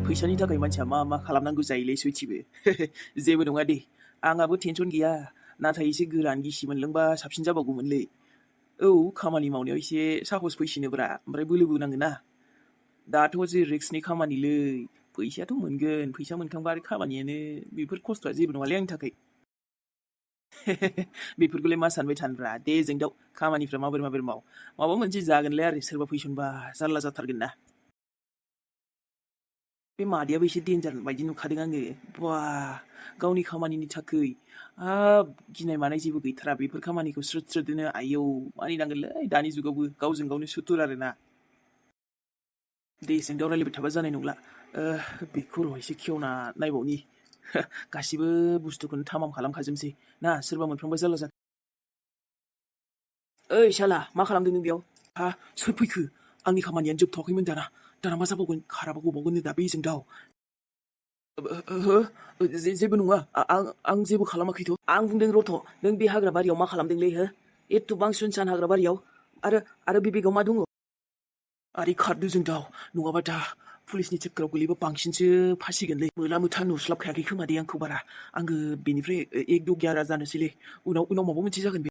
फैसानि थाखाय मानसिया मा खालामनांगौ जायोलै सयथिबो। जेबो नङा दे, आंहाबो टेनसन गैया। नाथाय एसे गोरान गिसि मोनलोंबा साबसिन जाबावगौमोनलै। औ, खामानि मावनायाव एसे साहस फैसिनोब्रा, ओमफ्राय बोलोबो नांगोना। दाथ' जे रिक्सनि खामानिलै, फैसायाथ' मोनगोन, फैसा मोनखांबा आरो खामानियानो, बेफोर खस्थ'आ जेबो नङालै आंनि थाखाय। बेफोरखौलाय मा सानबाय थानोब्रा, दे जोंदाव खामानिफ्रा माबोरै माव। माबा मोनसे जागोनलाय आरो सोरबा फैसनबा जारला जाथारगोन ना। बे मादैयाबो एसे डेन्जार बायदि नुखादों आङो। बा, गावनि खामानिनि थाखै हाब गिनाय मानाय जेबो गैथारा, बेफोर खामानिखौ स्रोद आयौ मानिनांगोनलै दानि जुगावबो गावजों गावनो सुथुर आरोना। दे जोंदाव रायलायबाय थाबा जानाय नंला। बेखौ र' एसे खेवना नायबावनि। गासिबो बुस्थुखौनो थामाम खालामखाजोबसै ना, सोरबा मोनफ्लांबा जारला जागोन। ओइ शाला, मा खालामदों नों बेयाव? सोर फैखो? आंनि खामानियानो जोबथ'वाखैमोन दाना मा जाबावगोन? खाराबा गबावगोननो दा बे जोंदाव। ओहो, जेबो नङा, आं जेबो खालामाखैथ'। आं बुंदों रथ', नों बे हाग्रा बारियाव मा खालामदोंलै हो? एथ'बां सुनसान हाग्रा बारियाव आरो बे बेगाव मा दङ? आरे खारदो जोंदाव, नङाबा दा पुलिसनि चक्कराव गोलैबा बांसिनसो फासिगोनलै। मोला मोथा नुस्लाबखायाखै खोमा दे आंखौ बारा। आङो बेनिफ्राय एकदम गियारा जानोसैलै। उनाव माबा मोनसे जागोन बे।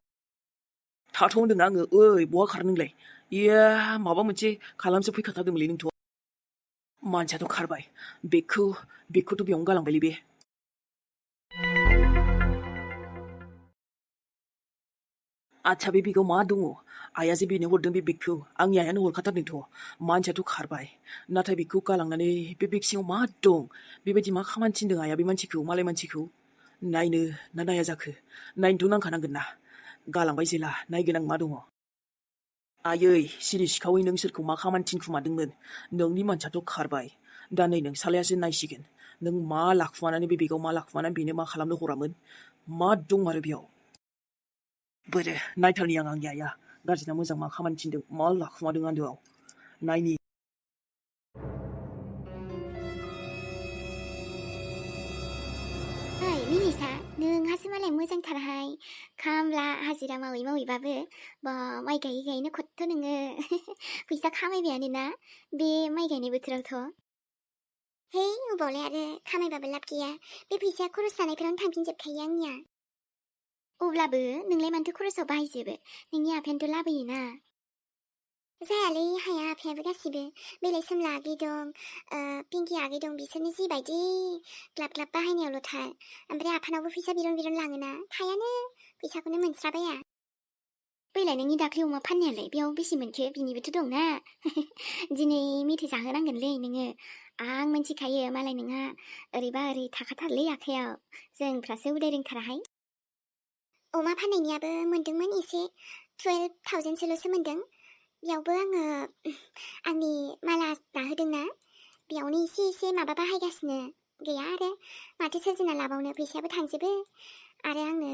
थाथ' होनदों आङो, ओइ बहा खारनो नोंलाय? इया, माबा मोनसे खालामसो फैखाथारदोंमोनलै नोंथ'। मानसियाथ' खारबाय, बेगखौथ' बेयावनो गालांबायलै बे। आच्छा, बे बेगाव मा दङ? आइया जे बेनो हरदों बे बेगखौ, आंनि आइयानो हरखाथारदोंथ'। मानसियाथ' खारबाय, नाथाय बेखौ गालांनानै बे बेग सिङाव मा दं? बेबायदि मा खामानि थिनदों आइया बे मानसिखौ, मालाय मानसिखौ? नायनो ना नाया जाखो? नायनोथ' नांखानांगोन ना। गालांबाय जेला, नायगोन आं मा दङ। आयै, सिरि सिखावै नों सोरखौ मा खामानि थिनखुमादोंमोन? नोंनि मानसियाथ' खारबाय, दा नै नोंसालायासो नायसिगोन। नों मा लाखुमानानै बे बेगाव मा लाखुमानानै बेनो मा खालामनो हरामोन? मा दं आरो बेयाव? बोरो नायथारनि आंनि आइया गाज्रिना मोजां मा खामानि थिनदों, मा लाखुमादों आन्दोआव। नायनि। ओइ मिलिसा, नोंहासो मालाय मोजांथारहाय। खामला हाजिरा मावैबाबो बा माइ गायैनो खथ्थ' नोङो। फैसा खामायबायानो ना बे माइ गायनाय बोथोरावथ'। है, अबावलाय आरो खामायबाबो लाब गैया। बे फैसाया खरस जानायफोरावनो थांफिनजोबखायो आंनिया। अब्लाबो नोंलाय मानोथो खरसाव बाहायजोबो? नोंनि आफायानोथ' लाबोयोना। जायालै, हाया आफायाबो गासिबो। बेलाय सोमला आगै दं, पिंकि आगै दं, बिसोरनो जिबायदि ग्लाब ग्लाब बाहायनायावल'थार। ओमफ्राय आफानावबो फैसा बिरन लाङोना, थायानो, फैसाखौनो मोनस्राबाया। बैलाय नोंनि दाख्लै अमा फाननायालाय बेयाव बेसे मोनखो? बिनिबोथ' दंना। दिनै मेथाइ जाहोनांगोनलै नोङो। आं मिन्थिखायो मालाय नोंहा ओरैबा ओरै थाखाथारलै आखायाव। जोंफ्रासो उदाय रोंथाराहाय। अमा फाननायनियाबो मोनदोंमोन एसे, 12,000सोल'सो मोनदों। बेयावबो आङो आंनि माला दाहोदोंना, बेयावनो एसे माबा बाहायगासिनो। गैया आरो माथो सोरजिना लाबावनो, फैसायाबो थांजोबो। आरो आंनो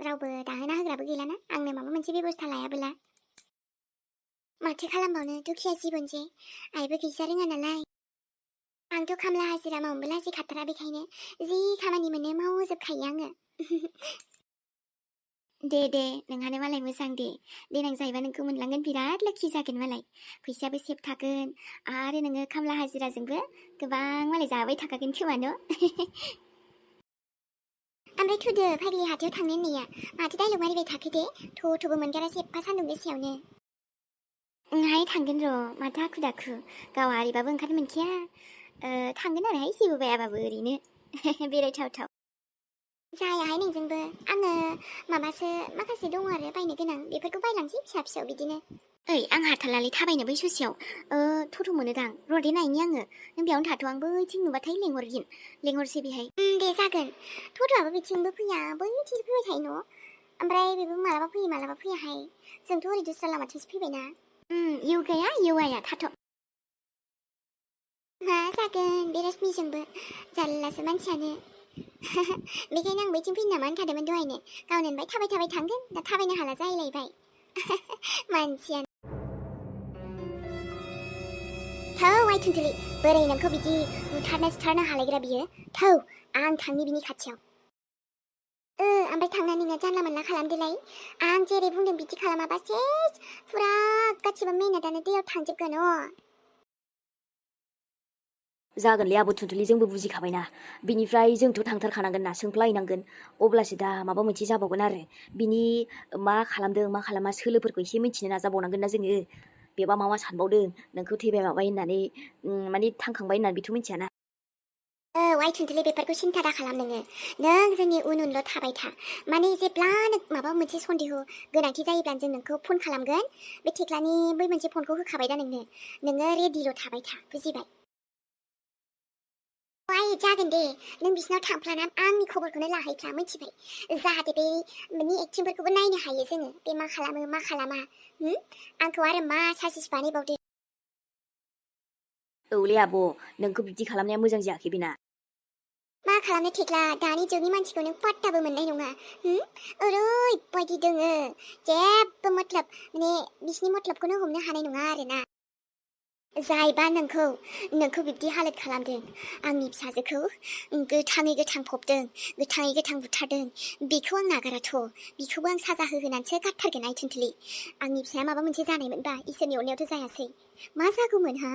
रावबो दाहोना होग्राबो गैलाना, आंनो माबा मोनसे बेबस्था लायाबोला। माथो खालामबावनो, दुखिया जिबन जे, आइबो गैजा रोङा नालाय। आंथ' खामला हाजिरा मावनोबो लाजिखाथारा, बेखायनो जि खामानि मोनो मावजोबखायो आङो। दे नोंहानो मालाय मोजां दे। देनां जाहैबा नोंखौ मोनलांगोन, बिराद लाखि जागोन मालाय। फैसायाबो सेफ थागोन, आरो नोङो खामला हाजिराजोंबो गोबां मालाय जाबाय थाखागोन खोमा न'? ओमफ्राय थुदो फाग्लि हाथायाव थांनो होननाया, माथो डाइलग मारिबाय थाखो दे? थ'बो मोनगारासै एफा सान्दुं गोसायावनो। ओंहाय थांगोन र', माथो हाखु दाखु, गावहा ओरैबाबो ओंखारनो मोनखाया। थांगोन आरोहाय, जेबो बायाबाबो ओरैनो बेरायथावथाव। जायाहाय नोंजोंबो, आङो माबासो माखासे दङ आरो बायनो गोनां, बेफोरखौ बायलांसै फिसा बिदिनो। ओइ, आं हाथालालै थाबायनो बै ससेयाव। थ'थ' मोनोदां, र' दे नायनि आङो। नों बेयावनो थाथ', आं बैथिं नुबाथाय लेंहरसै बेहाय। दे जागोन, थ'थ'आबो बिथिंबो फैया, बैथिंसो फैबाय थायो न'। ओमफ्राय बेबो मालाबा फैयो मालाबा फैयाहाय, जोंथ' ओरै दस्रा लामाथिंसो फैबायना। इउगाया थाथ'। मा जागोन बे रश्मिजोंबो, जारलासो मानसियानो। बेखायनो आं बैथिं फैनो नामा होनखादोंमोन दहायनो। गावनो होनबाय थाबाय थांगोन, दा थाबायनो हाला जाहैलायबाय। मानसियानो। थौ आइ थुनथुलि, बोरै नोंखौ बिदि बुथारनो हालायग्रा बियो? थौ, आं थांनि बिनि खाथियाव। ओमफ्राय थांनानै नोङो जानला मोनला खालामदोलाय। आं जेरै बुंदों बिदि खालामाबा सेस फुरा गासिबो मेहनतानो दैयाव थांजोबगोन। जागोनलै आब' थुनथुलि जोंबो बुजिखाबायना बिनिफ्राय जोंथ' थांथारखानांगोन ना सोंफ्लायनांगोन अब्लासो दा माबा मोनसे जाबावगोन आरो बिनि मा खालामदों मा खालामा सोलोफोरखौ एसे मिथिनो नाजाबावनांगोन ना जोङो बेबा मा सानबावदों नोंखौ थैबाय माबाय होननानै माने थांखांबाय होननानै बेथ' मिथियाना औ आइ थुनथुलि बेफोरखौ सिन्था दा खालाम नों जोंनि उनल' थाबाय था माने जेब्लानो माबा मोनसे सन्देह गोनांथि जायोब्ला जों नोंखौ फन खालामगोन बे थेख्लानि बै मोनसे फनखौ होखाबाय दा नोङो रेडिल' थाबाय था बुजिबाय आइ जागोन दे नों बिसिनाव थांफ्लाना आंनि खबरखौनो लाहैफ्ला मिथिबाय जाहाथे बे नि एक्टिंफोरखौबो नायनो हायो जोङो बे मा खालामो मा खालामा आंखौ आरो मा साजिस बानायबावदो औलै आब' नोंखौ बिदि खालामनाया मोजां जायाखै बेना मा खालामनो थेख्ला दानि जुगनि मानसिखौ नों पात्ताबो मोननाय नङा ओरैबायदि दोङो जेबो मतलब माने बिसिनि मतलबखौनो हमनो हानाय नङा आरोना जायबा नोंखौ बिब्दि हालोद खालामदों आंनि फिसाजोखौ गोथाङै गोथां फबदों गोथाङै गोथां बुथारदों बेखौ आं नागाराथ' बिखौबो आं साजा होहोनानैसो गारथारगोन आइ थुनथुलि आंनि फिसाया माबा मोनसे जानायमोनबा इसोरनि अननायावथ' जायासै मा जागौमोन हा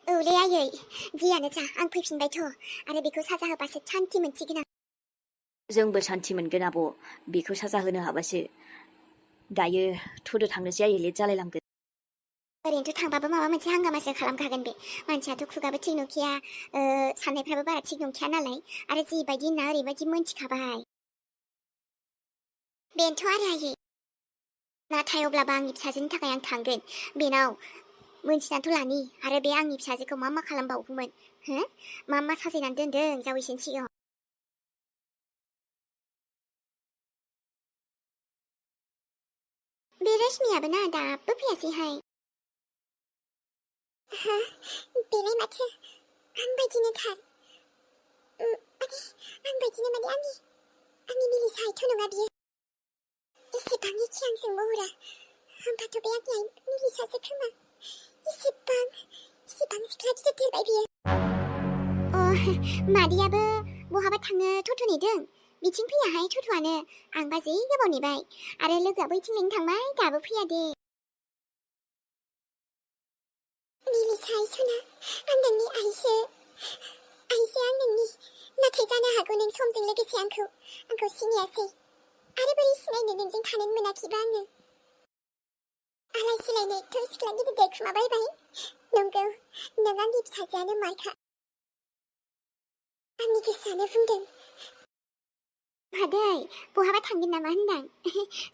औलै आयै जियानो जा आं फैफिनबायथ' आरो बेखौ साजा होबासो सान्थि मोनसिगोन आं जोंबो सान्थि मोनगोन आब' बेखौ साजा होनो हाबासो दायो थुदो थांनोसै आयै लेट जालायलांगोन ओरैनोथ' थांबाबो माबा मोनसे हांगामासो खालामखागोन बे मानसियाथ' खुगाबो थिग नंखाया साननायफ्राबो बारा थिग नंखाया नालाय आरो जिबायदि होनना ओरैबायदि मोनथिखाबाय बेनोथ' आरो आयै नाथाय अब्लाबो आंनि फिसाजोनि थाखाय आं थांगोन बेनाव मोनथिनानैथ' लानि आरो बे आंनि फिसाजोखौ मा खालामबावगौमोन हो मा साजायनानै दोनदों जावैसोनि सिगाङाव बे रश्मियाबो ना दाबो फैयासैहाय बेलाय माथो आं बायदिनो थार माने आं बायदिनो माने आंनि मिलिसायथ' नङा बियो एसेबां एखे आंजों महरा होमबाथ' बे आंनि मिलिसासो खोमा इसेबां सिख्ला गिदिरथारबाय बियो मादैयाबो बहाबा थांनो टट' नेदों बिथिं फैयाहाय टट'आनो आंबा जि गोबाव नेबाय आरो लोगोआबो इथिं लेंनो थांबाय दाबो फैया दे मिलिसाय सना आं नोंनि आइसो आं नोंनि नाथाय जानो हागौ नों समजों लोगोसे आंखौ सिनायासै आरो बोरै सिनायनो नोंजों थानो मोनाखैबा आङो आलाय सिलायनायथ' सिख्ला गिदिर देरखुमाबायबाय नंगौ नों आंनि फिसाजोआनो मारखा आंनि गोसोआनो बुंदों मादै बहाबा थांगोन नामा होनदां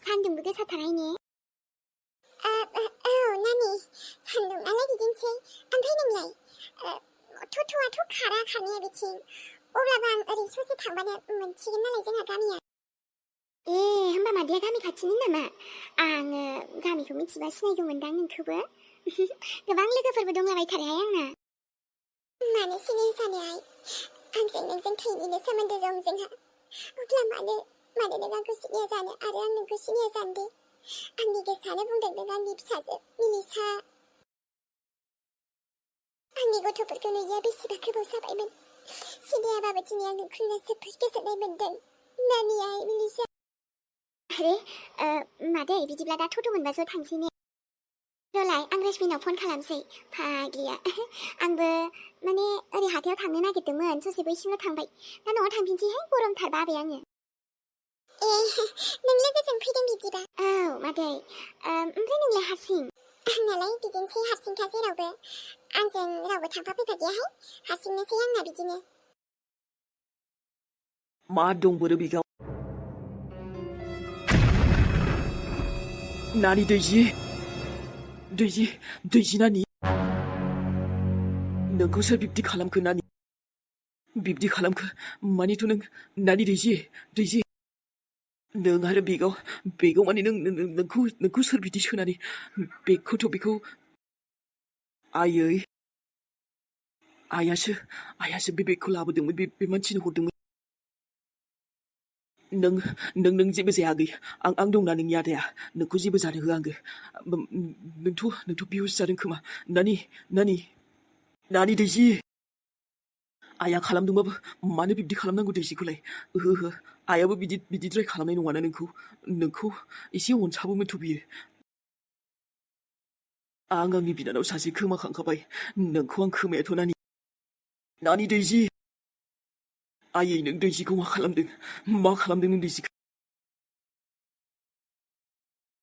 सान्दुंबो गोसाथारहाय ने औ नानि सान्दुंआलाय बिदिनोसै ओमफ्राय नोंलाय टट'आथ' खारा खारनाया बिथिं अब्लाबो आं ओरै ससे थांबानो मोनसिगोन नालाय जोंहा गामिया होमबा मादैया गामि खाथिनि नामा आङो गामिखौ मिथिबा सिनायगौमोनदां नोंखौबो गोबां लोगोफोरबो दंलाबायथारोहाय आंना मानो सिनाय जानाय आंजों नोंजों थैनिनो सोमोन्दो दं जोंहा अब्ला मानो नों आंखौ सिनाया जानो आरो आं नोंखौ सिनाया जानो दे आंनि गोसोआनो बुंदों नों आंनि फिसाजो मिलिसा आंनि गथ'फोरखौ नुयिया बेसेबा गोबाव जाबायमोन सिनायाबाबो दिनै आं नोंखौनो जोबोद गोजोननाय मोन्दों नानियाय मिलिसा आरे मादै बिदिब्ला दा टट' मोनबा ज' थांसै ने रलाय आं रश्मिनाव फन खालामसै फाग्लिया आंबो माने ओरै हाथायाव थांनो नागिरदोंमोन ससे बैसिमल' थांबाय दा न'आव थांफिनसैहाय गरमथार बाबाय आङो नों लोगोजों फैदों बिदिबा औ मादै ओमफ्राय नोंलाय हारसिं आंनालाय बिदिनोसै हारसिंखा जेरावबो आंजों रावबो थांफा फैफा गैयाहाय हारसिंनोसै आंना बिदिनो मा दंबोरो बेगाव नानि दैजि नानि नोंखौ सोर बिब्दि खालामखो नानि बिब्दि खालामखो मानिथ' नों नानि दैजि नों आरो बेगाव माने नोंखौ सोर बिदि सोनानै बेखौ आइयासो बे बेगखौ लाबोदोंमोन बे मानसिनो हरदोंमोन नों जेबो जायाखै आं दंना नोंनि आदाया नोंखौ जेबो जानो होआ आङो नोंथ' बिहुस जादों खोमा नानि दैजि आइया खालामदोंबाबो मानो बिब्दि खालामनांगौ दैजिखौलाय ओहो आइयाबो बिदिद्राय खालामनाय नङाना नोंखौ एसे अनसाबोमोनथ' बियो आं आंनि बिनानाव सासे खोमाखांखाबाय नोंखौ आं खोमायाथ' नानि दैजि आयै नों दैजिखौ मा खालामदों नों दैजिखौ